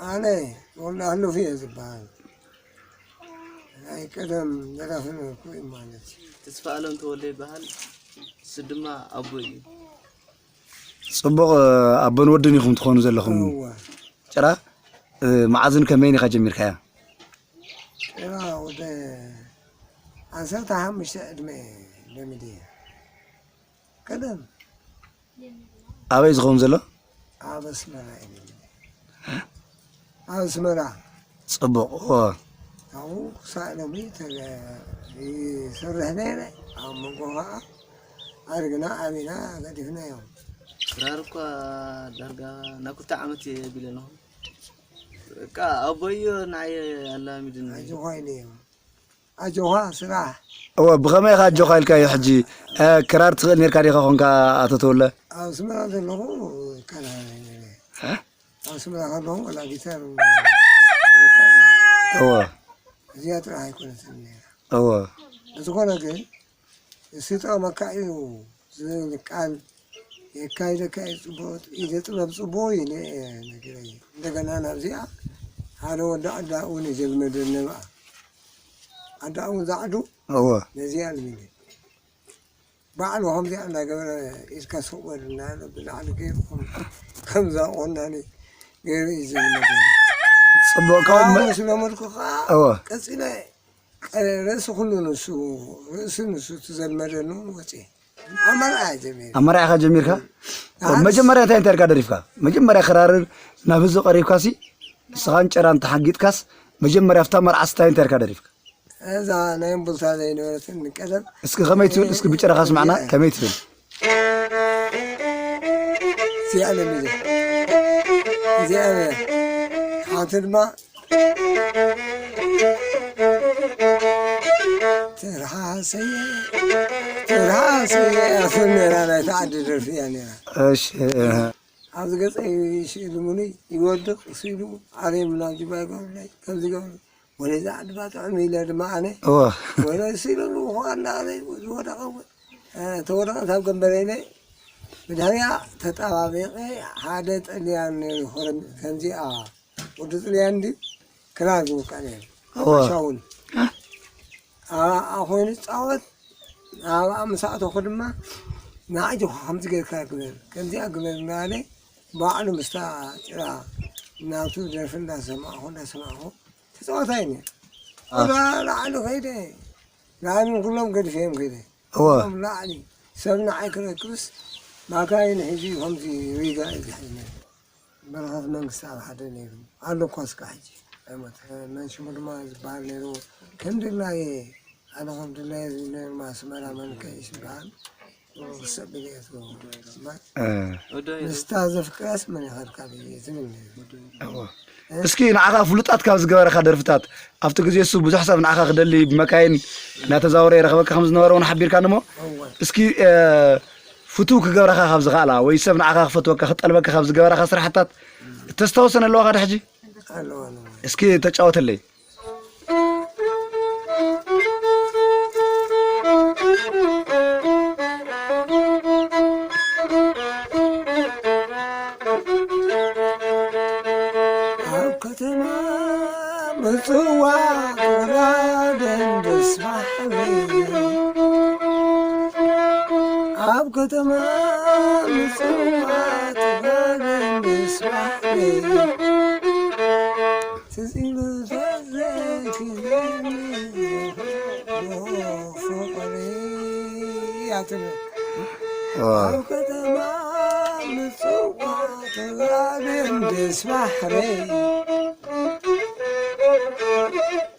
ኣነ ወልደ ኣለፉ እየ ዝበሃል። ናይ ቀደም ደራፊ ነበርኩ ማለት እዩ። ተስፋ ኣለም ተወልደ ይበሃል። እሱ ድማ ኣቦ እዩ። ጽቡቕ፣ ኣቦን ወድን ኢኹም ትኾኑ ዘለኹም። እወ። ጭራ፣ እ፣ መዓዝን ከመይን ኢኻ ጀሚርካያ? ጭራ ወደ ዓሰርተ ሓሙሽተ ዕድመ ለሚደ እየ። ቀደም ኣበይ ዝኸውን ዘሎ? ኣብ ኣስመራ እዩ። ኣብ ኣስመራ። ጽቡቕ። ኦ። ኣብኡ ክሳዕ ሎሚ ተገ-፣ ይሰርሕ ነይረ። ኣብ መንጎ ኸዓ ኣድግና ዓቢና ገዲፍናዮ። ክራር እኳ ዳርጋ ናብ ክልተ ዓመት እየ ቢለ ኣለኹ። በቃ ኣቦዮ ንዓይ ኣላሚድኒ። ኣጆኻ ኢለዮ። ኣጆኻ ስራሕ። እወ፣ ብኸመይ ኢኻ ኣጆኻ ኢልካዮ ሕጂ? እ፣ ክራር ትኽእል ኔርካ ዲኻ ኾንካ ኣቶ ተወለ? ኣብ ኣስመራ ዘለኹ ይከላኸል ነይረ። እ? ኣብ ኣስመራ ከለኹ ወላ ጊታር እወ። እዚኣ ጥራሕ ኣይኮነትን ነይራ። እወ። ብዝኾነ ግን፣ ዝስጠመካ እዩ ዝብል ቃል የካይደካ እዩ። ጽቡቕ ኢደ ጥበብ ጽቡቕ እዩ ነ-፣ ነጊረዮ። እንደገና ናብዚኣ ሓደ ወዲ ዓዳ እውን እዩ ዘልመደኒ ብኣ። ዓዳ እውን ዛዕዱ እወ። ነዚኣ ልሚደ። ባዕሉ ከምዚኣ እናገበረ ኢድካ ስቕ በል እናበለ ብላዕሊ ገይሩ ከም-፣ ከምዛ ቆናኒ ገይሩ እዩ ዘልመደኒ። ጽቡቕ ካብ ካብኡ መ-፣ ምስ ለመድኩ ከዓ እወ። ቀጺለ ቀ-፣ ርእሲ ኩሉ ንሱ፣ ርእሲ ንሱ እቲ ዘልመደኒ እውን ወፅየ። ኣብ መርዓ እየ ጀሚረ። ኣብ መርዓ ኢኻ ጀሚርካ? ኣንስ- መጀመርያ እንታይ እንታይ ኢልካ ደሪፍካ? መጀመርያ ክራር ናብ ህዝቢ ቀሪብካሲ፣ ንስኻን ጭራን ተሓጊጥካስ፣ መጀመርያ ኣብታ መርዓስ እንታይ እንታይ ኢልካ ደሪፍካ? እዛ ናይ እምቡልታ ዘይነበረትን ቀደም። እስኪ ከመይ ትብል? እስኪ ብጭራኻ ስማዕና፣ ከመይ ትብል? እዚኣ ለሚደ። እዚኣ እያ። ሓንቲ ድማ ትርሓሰየ፣ ትርሓሰየ እያ ትብል ነይራ፣ ናይታ ዓዲ ደርፊ እያ ነይራ። እሺ፣ እህ። ኣብዚ ገፀይ ስኢሉ ምኑይ ይወድቕ፣ ስኢሉ ዓርዮም ናብ ጅባ ይገብሩለይ፣ ከምዚ ይገብሩ። ወለዚ ዓድባ ጥዑም ኢለ ድማ ኣነ፣ እወ። ወለ ስኢሉ ንብኹ ኣላ ኣለ፣ ዝወደቐ እውን፣ እ፣ ተወደቐ ካብ ገንበረ ኢለ፣ ብድሕሪኣ ተጣባቢቐ ሓደ ጥልያን ነይሩ፣ ኸም-፣ ከምዚኣ ወዲ ጥልያን ድዩ? ክራር ዝውቃዕ ነይሩ። እወ። ሻውል። ኣብኣ ኮይኑ ዝጻወት፣ ኣብኣ ምስ ኣተኹ ድማ፣ "ንዓይ ዲኻ ከምዚ ጌርካ ግበር፣ ከምዚኣ ግበር" እናበለ፣ ባዕሉ ምስታ ጭራ ናቱ ደርፊ እንዳሰማዕኹ፣ እንዳሰማዕኹ፣ ተጻዋታይ ነይሩ። አ። ወደ ላዕሊ ከይደ፣ ላዕሊ ንኩሎም ገዲፈዮም ከይደ። እወ። ኩሎም ላዕሊ፣ ሰብ ንዓይ ክረክብስ፣ ማካይን ሒዙ ከምዚ ሪጋ እዩ ዝሕዝ ነይሩ። በረኸት መንግስቲ ኣብ ሓደ ነይሩ ኣሎ እኳ እስካዕ ሕጂ ኣይሞተን። መን ሽሙ ድማ ዝበሃል ነይሩ። ከም ድላየ ኣነ ከም ድላየ ዝብል ነይሩ። ኣስመራ መንከይስ ዝበሃል ክሰብ ኢለ እየ ዝገብሮ። እምበር እ። ምስታ ዘፍቅራስ መን ይኸድካ ብዬ ዝብል ነይሩ። እወ። እስኪ ንዓኻ ፍሉጣት ካብ ዝገበረኻ ደርፍታት ኣብቲ ግዜ እሱ ብዙሕ ሰብ ንዓኻ ክደሊ ብመካይን እናተዛወረ ይረኽበካ ከም ዝነበረ እውን ሓቢርካኒ እሞ እወ። እስኪ እ፣ ፍቱው ክገብረኻ ካብ ዝኽኣላ ወይ ሰብ ንዓኻ ክፈትወካ ክጠልበካ ካብ ዝገበራኻ ስራሕታት እተስታውሰን ኣለዋኻ ዶ ሕጂ? ኣለዋ፣ ኣለዋ። እስኪ ተጫወተለይ። ደንደስ ባሕሪ ኣብ ከተማ ምጽዋት ደንደስ ባሕሪ ትዝ ኢሉ ተዘኪሩኒ ፍቕሪ እያ ትብል። ኣብ ከተማ ምጽዋት ደንደስ ባሕሪ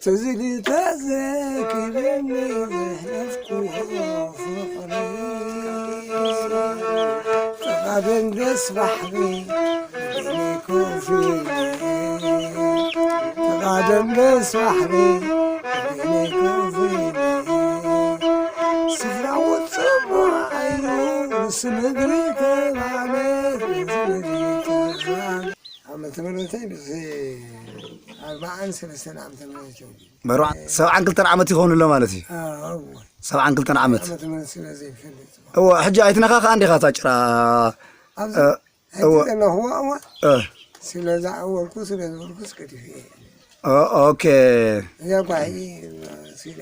ትዝ ኢሉ ተዘኪሩኒ ዘሕለፍኩዎ ፍቕሪ። ጥቓ ደንደስ ባሕሪ በይነይ ኮፍ ኢለ። ጥቓ ደንደስ ባሕሪ በይነይ ኮፍ ኢለ። ስፍራዎ ጽቡቕ እዩ፣ ንሱ ምድሪ ተባለ፣ ንሱ ምድሪ ተባለ። ዓመተ ምህረተይ ብዚ ኣርባዓን ሰለስተን ዓመተ ምህረት እዩ። በርባዕ-፣ ሰብዓን ክልተን ዓመት ይኸውን ኣሎ ማለት እዩ። ኣዎ። ሰብዓን ክልተን ዓመት። ዓመተ ምህረት ስለ ዘይፈልጥ። እወ፣ ሕጂ ኣይትነኻኽኣን ዲኻ እታ ጭራ? ኣብዚ እ፣ ሕጂ እወ። ዘለኹዎ እወ። እ። ስለ ዝዓወርኩ፣ ስለ ዝበልኩስ ገዲፈ እየ። ኦ፣ ኦኬ። እዛ ጓሂ፣ ስኢላ።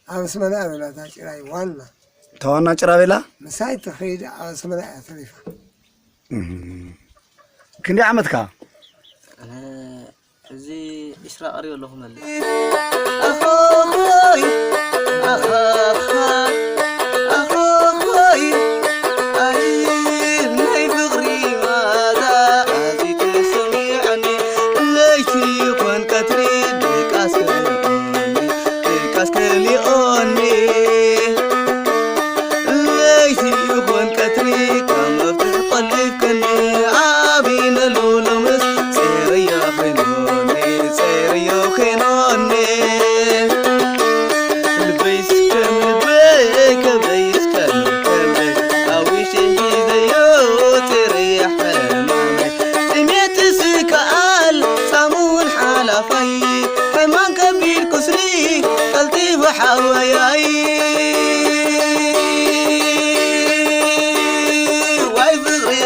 ኣብ ኣስመራ እያ በላ እታ ጭራይ ዋና። እታ ዋና ጭራ ቤላ? ምሳይ ትኸይድ ኣብ ኣስመራ እያ ተሪፋ። እም። ክንደይ ዓመትካ? ኣነ እዚ ዒስራ ቀሪቡ ኣለኹ መልእ። ኣኾኾይ፣ ኣኻኻ፣ ኣኾኾይ፣ ኣይ ናይ ፍቕሪ መኣዛ ኣዝዩ ተሰሚዑኒ። ለይቲ ይኹን ቀትሪ ድቃስ ከሊኦኒ፣ ድቃስ ከሊኦኒ። ለይቲ ይኹን ቀትሪ ካብ መፍትሕ ቆሊፍክኒ። ኣቢነሉ ሎምስ ጸይረዮ ኮይኖኒ፣ ጸይረዮ ኮይኖኒ። ልበይ ስከም ልበይ፣ ከብደይ ስከም ከብደይ፣ ኣዊሸ ሒዘዮ ጸይረዮ ሕማመይ። ጥሜት ስከኣል ጻሙን ሓላፋይ፣ ሕማም ከቢድ ቁስሊ ቀልጢፉ ሓወያይ። ዋይ ፍቕሪ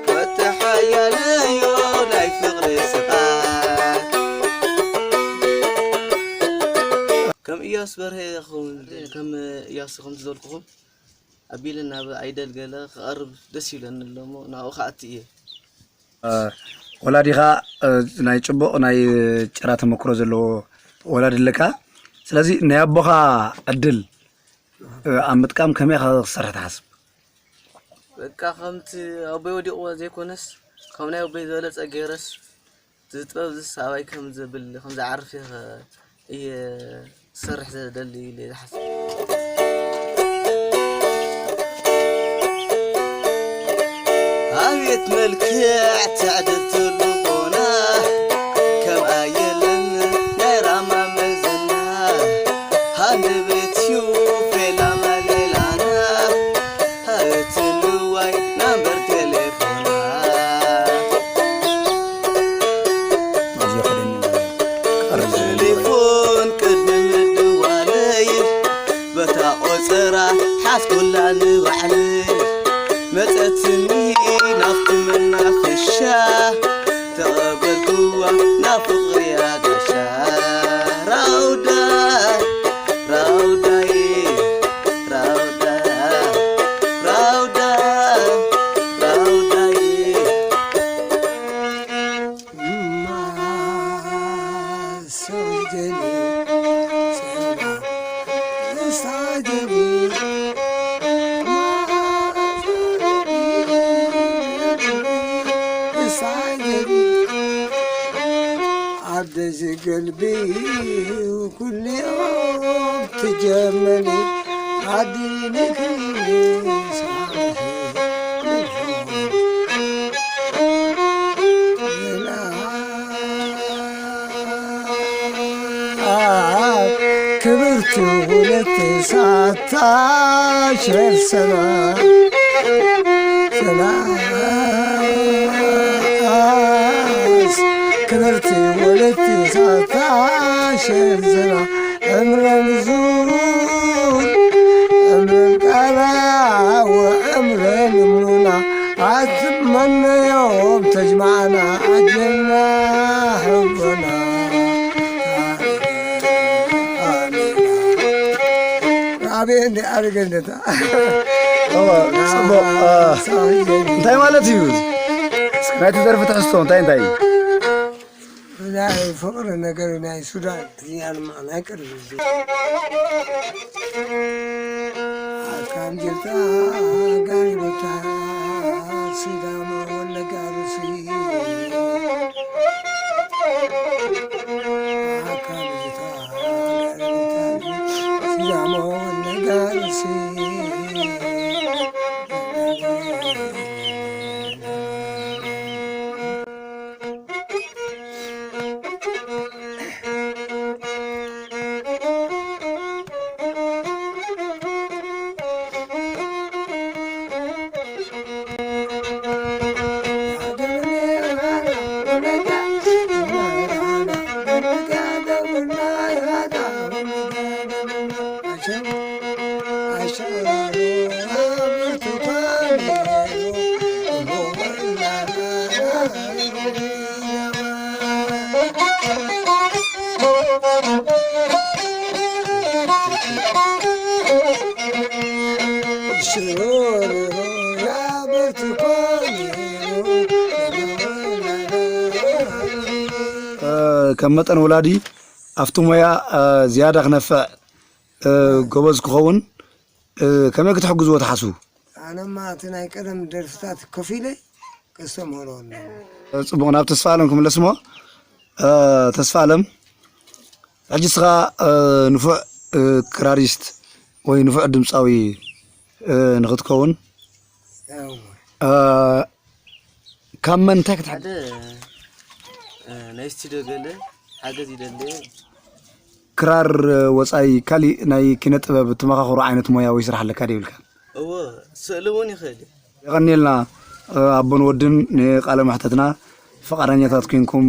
ወተሓያለዮ ናይ ፍቕሪ ስቓይ። ከም እያሱ በርሀ ይኸውን፣ ከም እያሱ ከም ዝበልኩኹም ኣቢለ ናብ ኣይደል ገለ ክቐርብ ደስ ይብለኒ ኣሎ እሞ ናብኡ ክኣቱ እየ። እ፣ ወላዲኻ፣ እ፣ ናይ ጽቡቕ ናይ ጭራ ተመክሮ ዘለዎ ወላዲ ኣለካ። ስለዚ ናይ ኣቦኻ ዕድል፣ እ፣ ኣብ ምጥቃም ከመይ ኢኻ ክትሰርሕ ትሓስብ? በቃ ከምቲ ኣቦይ ወዲቕዎ ዘይኮነስ፣ ካብ ናይ ኣቦይ ዝበለጸ ገይረስ፣ እዚ ጥበብ እዚ ሳባይ ከም ዘብል፣ ከም ዝዓርፍ እየ፣ እየ ዝሰርሕ ዘደሊ ኢለ ዝሓስብ። ኣቤት መልክዕ ትዕድልቲ ልቦና፣ ከምኣ የለን ናይ ራማ መዘና። ሃንደበት እዩ ፌላ መሌላና፣ ሃእቲ ንዋይ ናምበር ቴሌፎና። ቴሌፎን ቅድሚ ምድዋለይ፣ በታ ቆጸራ ሓዝኩላ ንባዕለይ። መጸትኒ ናብቲ መናፈሻ፣ ተቐበልኩዋ ናብ ፍቕሪ ኣጋሻ። ራውዳ፣ ራውዳይ፣ ራውዳ፣ ራውዳ፣ ራውዳይ። ማሳጀኒ ሰባ ሳጀኒ ሳጀኒ ኣደ ዝገልብዩ ኩልዮም ትጀመኒ ኣዲንክ ሳምሒ ክብርቲ ወለተ ሳታ ሸር ሰላም ሰላም ክብርቲ ወለተ ሳታ ሸር ሰላም ዕምረን ዙር ዕምረን ቃላ ወዕምረን ሙና ኣትመነዮም ተጅማዕና ኣጀና ሕቦና ኣበይ እንደ ኣበይ ገንደታ እወ፣ ጽቡቕ። እ፣ እንታይ ማለት እዩ? ናይቲ ደርፊ ትሕዝቶ እንታይ እንታይ እዩ? ናይ ፍቕሪ ነገር ናይ ሱዳን እዚኣ ድማ ናይ ቅድሚ ኣካም ጌርታ ጋሪበታ ሲዳማ ወለጋ ሩሲ ኣካም ጌርታ ጋሪበታ ሲዳማ ወለጋ ሩሲ ከም መጠን ወላዲ ኣብቲ ሞያ ዝያዳ ክነፍዕ ጎበዝ ክኸውን ከመይ ክትሕግዝዎ ትሓስቡ? ኣነማ እቲ ናይ ቀደም ደርፍታት ኮፍ ኢለ ከስተምህሮ ኣለዎ። ፅቡቕ፣ ናብ ተስፋ ኣለም ክምለስ እሞ ተስፋ ኣለም፣ ሕጂ እስኻ ንፉዕ ክራሪስት ወይ ንፉዕ ድምፃዊ ንክትከውን ካብ መን እንታይ ክትሓ ሓደ ናይ ስቱድዮ ገለ ሓገዝ ይደሊ። ክራር ወፃኢ ካሊእ ናይ ኪነ ጥበብ ትመኻኸሮ ዓይነት ሞያ ወይ ስራሕ ኣለካ ዶ ይብልካ? እወ፣ ስእሊ እውን ይኽእል እዩ። የቐንየልና ኣቦን ወድን ንቃለ መሕተትና ፈቃደኛታት ኮይንኩም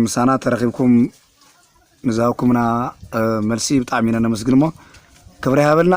ምሳና ተረኺብኩም ንዝሃብኩምና መልሲ ብጣዕሚ ኢና ነመስግን እሞ ክብሪ ይሃበልና።